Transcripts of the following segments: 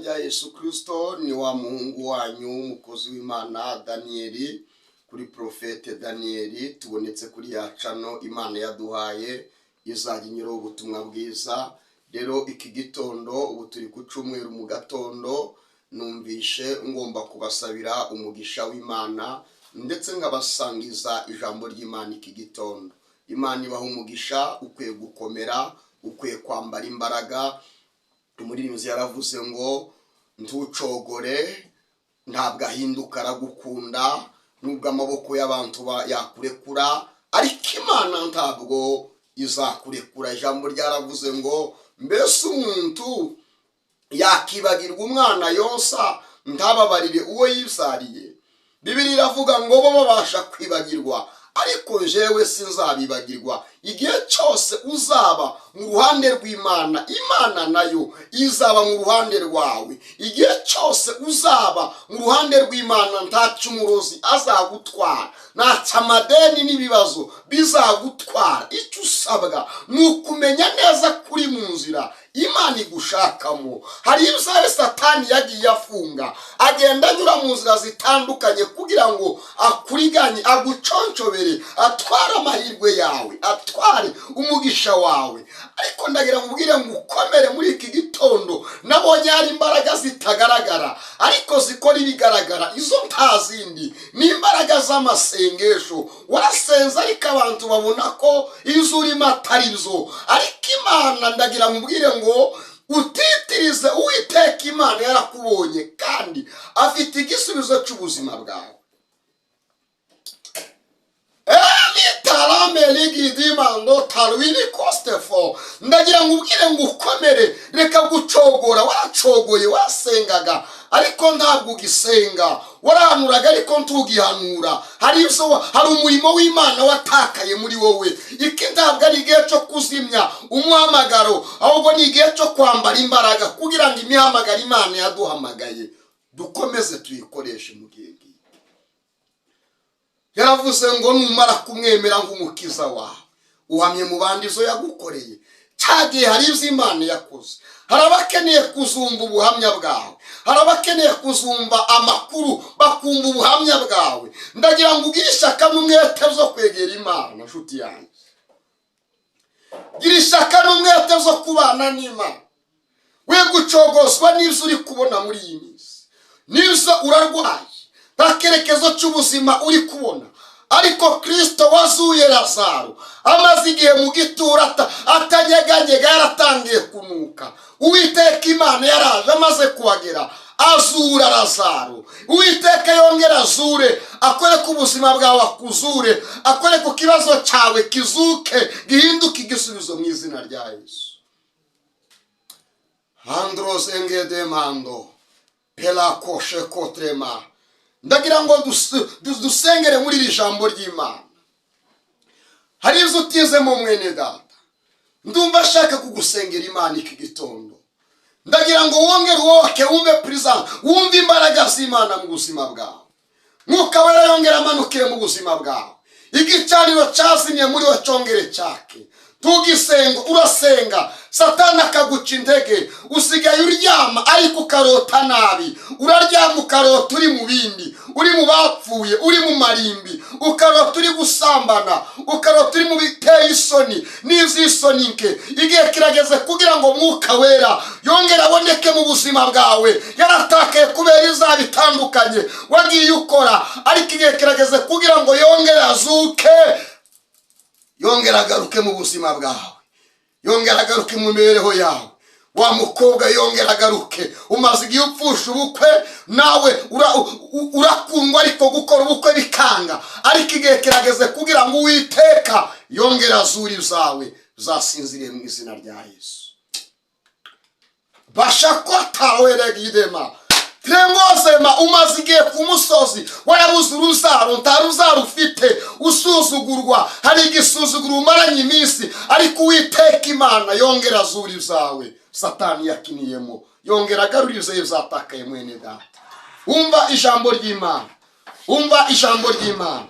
Rya Yesu Kirisito, ni wa muhungu wanyu, umukozi w'Imana Daniyeli, kuri Prophète Daniyeli. Tubonetse kuri ya channel Imana yaduhaye izajya inyuraho ubutumwa bwiza. Rero iki gitondo, ubu turi ku cyumweru mu gatondo, numvishe ngomba kubasabira umugisha w'Imana, ndetse nkabasangiza ijambo ry'Imana iki gitondo. Imana ibaha umugisha. Ukwiye gukomera, ukwiye kwambara imbaraga. Umuririmbyi yaravuze ngo ntucogore, ntabwo ahinduka, aragukunda. Nubwo amaboko y'abantu yakurekura, ariko Imana ntabwo izakurekura. Ijambo ryaravuze ngo: "Mbese umuntu yakibagirwa umwana yonsa, ntababarire uwo yizariye?" Bibiri iravuga ngo bo babasha kwibagirwa, ariko jewe sinzabibagirwa. Igihe cyose uzaba mu ruhande rw'Imana, Imana nayo izaba mu ruhande rwawe. Igihe cyose uzaba mu ruhande rw'Imana, ntacyo umurozi azagutwara, ntacyo amadeni n'ibibazo bizagutwara. Icyo usabwa ni ukumenya neza kuri mu nzira Imana igushakamo. Hari ibyawe Satani yagiye afunga, agenda anyura mu nzira zitandukanye kugira ngo akuriganye, aguconshobere, atware amahirwe yawe, atware umugisha wawe. Ariko ndagira ngo ubwire ngo ukomere muri iki gitondo. Nabonye hari imbaraga zitagaragara ariko zikora ibigaragara. Izo nta zindi, ni imbaraga z'amasengesho. Warasenze, ariko abantu babona ko izo urimo atari zo. Ariko Imana, ndagira ngo ubwire ngo utitirize, Uwiteka Imana yarakubonye kandi afite igisubizo cy'ubuzima bwawe. Tarame ligidimando tarwiri kostefo. Ndagira ngo ubwire ngo ukomere, reka gucogora. Waracogoye, wasengaga ariko ntabwo ugisenga, warahanuraga ariko ntugihanura. Hari ibyo, hari umurimo w'Imana watakaye muri wowe. Iki ntabwo ari igihe cyo kuzimya umuhamagaro, ahubwo ni igihe cyo kwambara imbaraga kugira ngo imihamagaro Imana yaduhamagaye dukomeze tuyikoreshe mu gihe ngiki. Yaravuze ngo numara kumwemera nk'umukiza wawe, uhamye mu bandi izo yagukoreye. Cyagihe hari ibyo Imana yakoze. Hari abakeneye kuzumva ubuhamya bwawe, hari abakeneye kuzumva amakuru, bakumva ubuhamya bwawe. Ndagira ngo ugire ishyaka n'umwete zo kwegera Imana. Nshuti yanjye, gira ishyaka n'umwete zo kubana n'Imana, we gucogozwa n'ibyo uri kubona muri iyi minsi. N'ibyo urarwaye, nta kerekezo cy'ubuzima uri kubona, ariko Kirisito wazuye Lazaro amaze igihe mu gituro atanyeganyega, yaratangiye kunuka, Uwiteka Imana yaraje, amaze kuhagera azura Lazaro. Uwiteka yongera azure, akore ku buzima bwawe, akuzure, akore ku kibazo cyawe, kizuke, gihinduke igisubizo mu izina rya Yesu. Handrozengedemando pelakoshe kotrema. Ndagira ngo dusengere muri iri jambo ry'Imana. Hari ibyo utizemo, mwene data. Ndumva ashaka kugusengera Imana iki gitondo. Ndagira ngo wongere uwoke, wumve presence, wumve imbaraga z'Imana mu buzima bwawe. Mwuka Wera yongere amanukire mu buzima bwawe. Igicaniro cyazimye muri we cyongere cyake. Tugisenga, urasenga, Satani akaguca intege. Usigaye uryama ariko ukarota nabi. Uraryama ukarota uri mu bindi, uri mu bapfuye, uri mu marimbi, ukarota uri gusambana, ukarota uri mu biteye isoni n'iby'isoni nke. Igihe kirageze kugira ngo Mwuka Wera yongere aboneke mu buzima bwawe. Yaratakaye kubera izaba itandukanye wagiye ukora, ariko igihe kirageze kugira ngo yongere azuke, yongere agaruke mu buzima bwawe, yongere agaruke mu mibereho yawe. Wa mukobwa, yongere agaruke. Umaze igihe upfusha ubukwe, nawe urakundwa ariko gukora ubukwe bikanga. Ariko igihe kirageze kugira ngo Uwiteka yongere azure izawe zasinziriye mu izina rya Yesu. Bashakotaweregidema trengozema. Umaze igihe ku musozi warabuze uruzaro, nta ruzaro ufite, usuzugurwa, hari igisuzuguro umaranye iminsi. Ariko Uwiteka Imana yongera azura izawe Satani yakiniyemo, yongera agarura ibyawe zatakaye. Mwene data, wumva ijambo ry'Imana, wumva ijambo ry'Imana.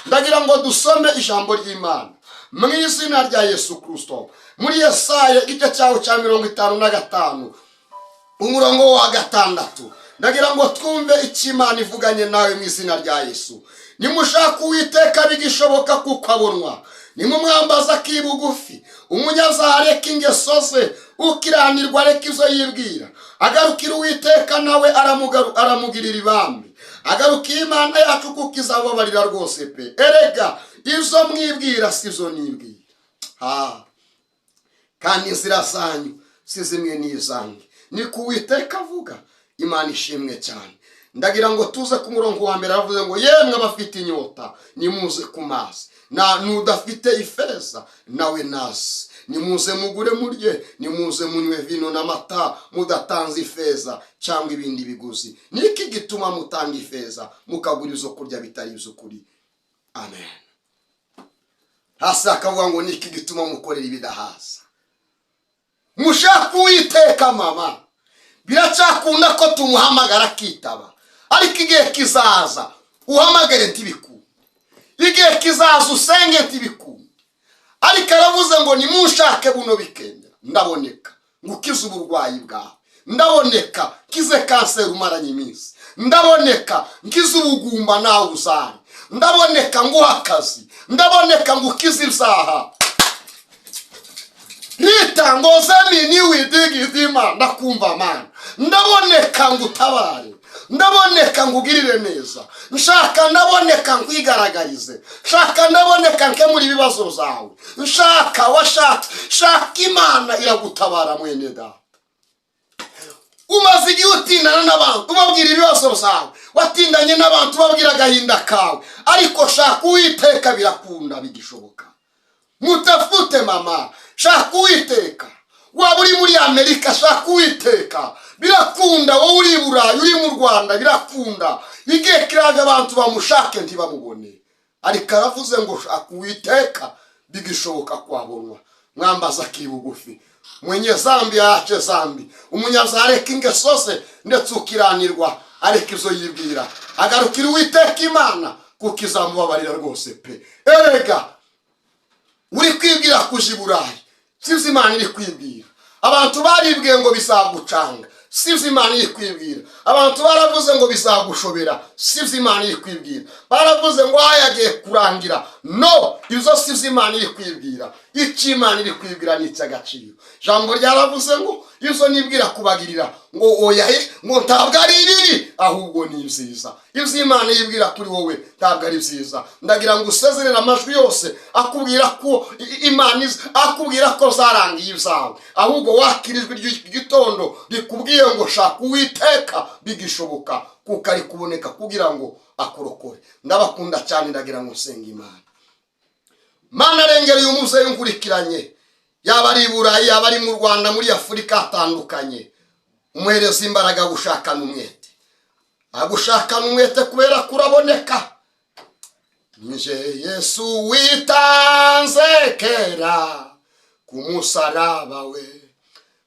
Ndagira ngo dusome ijambo ry'Imana mu izina rya Yesu Kirisito, muri Yesaya igice cyaho cya 55. Umurongo wa 6, ndagira ngo twumve icyo Imana ivuganye nawe mu izina rya Yesu. Nimushaka Uwiteka bigishoboka kuko abonwa, nimumwambaza akiri bugufi. Umunyabyaha areka ingeso ze, ukiranirwa areka izo yibwira, agarukira Uwiteka, nawe aramugirira ibambe, agarukira Imana yacu kuko izababarira rwose pe. Erega izo mwibwira si zo nibwira, ha, kandi inzira zanyu si zimwe n'izange, ni ku Uwiteka avuga. Imana ishimwe cyane. Ndagira ngo tuze ku murongo wa 1. Aravuze ngo: "Yemwe abafite inyota, nimuze ku mazi, na n'udafite ifeza nawe nazi. Nimuze mugure murye, nimuze munywe vino n'amata mudatanze ifeza cyangwa ibindi biguzi. Niki gituma mutanga ifeza mukagura izo kurya bitari iby'ukuri?" Amen. Hasi akavuga ngo: "Niki gituma mukorera ibidahaza?" Mushaka Uwiteka, mama. Biracyakunda ko tumuhamagara akitaba, ariko igihe kizaza uhamagare ntibikunde, igihe kizaza usenge ntibikunde. Ariko aravuze ngo: "Nimunshake buno bikemera, ndaboneka ngo ukize uburwayi bwawe, ndaboneka nkize kanseri umaranye iminsi, ndaboneka nkize ubugumba nawe uzare, ndaboneka nguha akazi, ndaboneka ngo ukize ibyaha." Rita ngo zemini widigidima, ndakumva Mana. Ndaboneka ngo utabare, ndaboneka ngo ugirire neza. Nshaka ndaboneka nkwigaragarize, nshaka ndaboneka nkemura ibibazo byawe. Nshaka washaka, shaka Imana iragutabara. Mwene data, umaze igihe utindana n'abantu ubabwira ibibazo byawe, watindanye n'abantu ubabwira agahinda kawe, ariko shaka Uwiteka, birakunda bigishoboka. Mutafute mama, shaka Uwiteka. Waba uri muri Amerika, shaka Uwiteka, birakunda. Wowe uri i Burayi, uri mu Rwanda, birakunda. Igihe kiraje abantu bamushake ntibamubone, ariko aravuze ngo: "Shaka Uwiteka bigishoboka kwabonwa, mwambaza akiri bugufi. Mwenye zambi aache zambi, umunyabyaha areka ingeso ze, ndetse ukiranirwa areka izo yibwira, agarukira Uwiteka Imana kuko izamubabarira rwose pe." Erega uri kwibwira kuja i Burayi, sibyo Imana iri kwibwira. Abantu baribwiye ngo bizagucanga, sibyo Imana iri kwibwira. Abantu baravuze ngo bizagushobera, sibyo Imana iri kwibwira. Baravuze ngo hayagiye kurangira, no izo sibyo Imana iri kwibwira. Icyo Imana iri kwibwira ni icy'agaciro. Ijambo ryaravuze ngo: "Izo nibwira kubagirira," ngo oya he, ngo "ntabwo ari ibibi, ahubwo ni ibyiza." Ibyo Imana yibwira kuri wowe ntabwo ari byiza. Ndagira ngo usezerere amajwi yose akubwira ko Imana akubwira ko zarangiye ibyawe, ahubwo wakira ijwi ry'igitondo rikubwiye ngo: "Shaka Uwiteka bigishoboka kuko ari kuboneka kugira ngo akurokore." Ndabakunda cyane. Ndagira ngo nsenge Imana. Mana, arengera uyu muzeyi unkurikiranye, yaba ari i Burayi, yaba ari mu Rwanda, muri Afurika hatandukanye. Umuhereza imbaraga gushakana umwete, agushakana umwete kubera kuraboneka. Nje Yesu witanze kera ku musaraba we,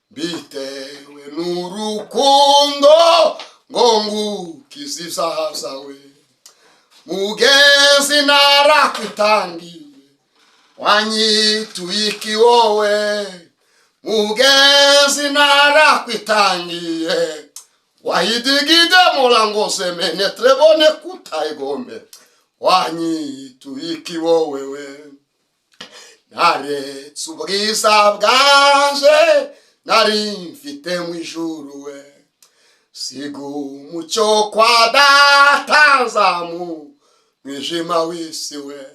bitewe n'urukundo ngo ngukize ibyaha byawe. Mugenzi, narakwitangiye, wanyituye iki wowe? Mugenzi, narakwitangiye, wahidigide mulango semene trebone kutayigombe, wanyituye iki wowe? We naretse ubwiza bwanje nari mfite mu ijuru, we siga umucyo kwa data, nzamu mwijima w'isi. We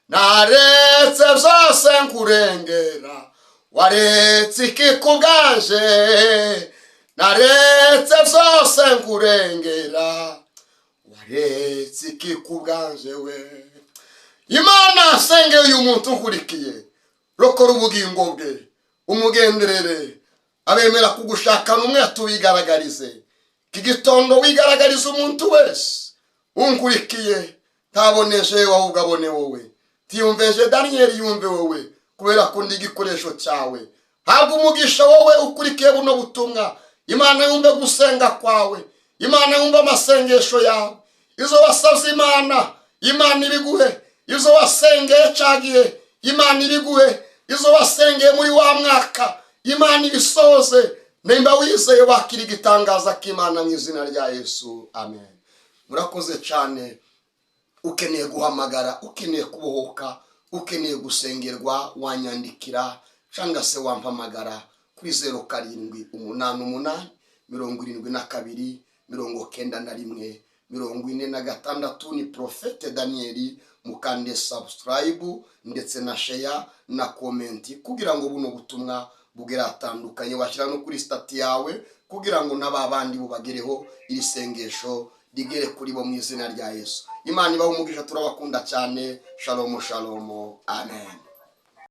naretse byose nkurengera, waretse iki ku bwanje? Naretse byose nkurengera, waretse iki ku bwanje? We Imana, senge uyu muntu ukurikiye, rokora ubugingo bwe, umugenderere. Abemera kugushakana umwete ubigaragarize iki gitondo, wigaragariza umuntu wese unkurikiye. Ntaboneje ahubwo abone wowe, tiyumveje Daniyeli, yumve wowe, kubera ko ndi igikoresho cyawe. Habwa umugisha wowe ukurikiye buno butumwa. Imana yumve gusenga kwawe, Imana yumve amasengesho yawe. Izo wasabye Imana, Imana ibiguhe. Izo wasengeye cyagihe, Imana ibiguhe. Izo wasengeye muri wa mwaka, Imana ibisohoze. Nimba wizeye, wakira igitangaza k'Imana mu izina rya Yesu. Amen. Murakoze cyane. Ukeneye guhamagara, ukeneye kubohoka, ukeneye gusengerwa, wanyandikira cyangwa se wampamagara kuri 0788 72 91 46. Ni Prophète Daniyeli. Mukande subscribe ndetse na share na comment kugira ngo buno butumwa bugere atandukanye. Washyira no kuri status yawe kugira ngo n'aba bandi bubagereho, iri sengesho rigere kuri bo mu izina rya Yesu. Imana ibahe umugisha, turabakunda cyane. Shalomo, shalomo, amen.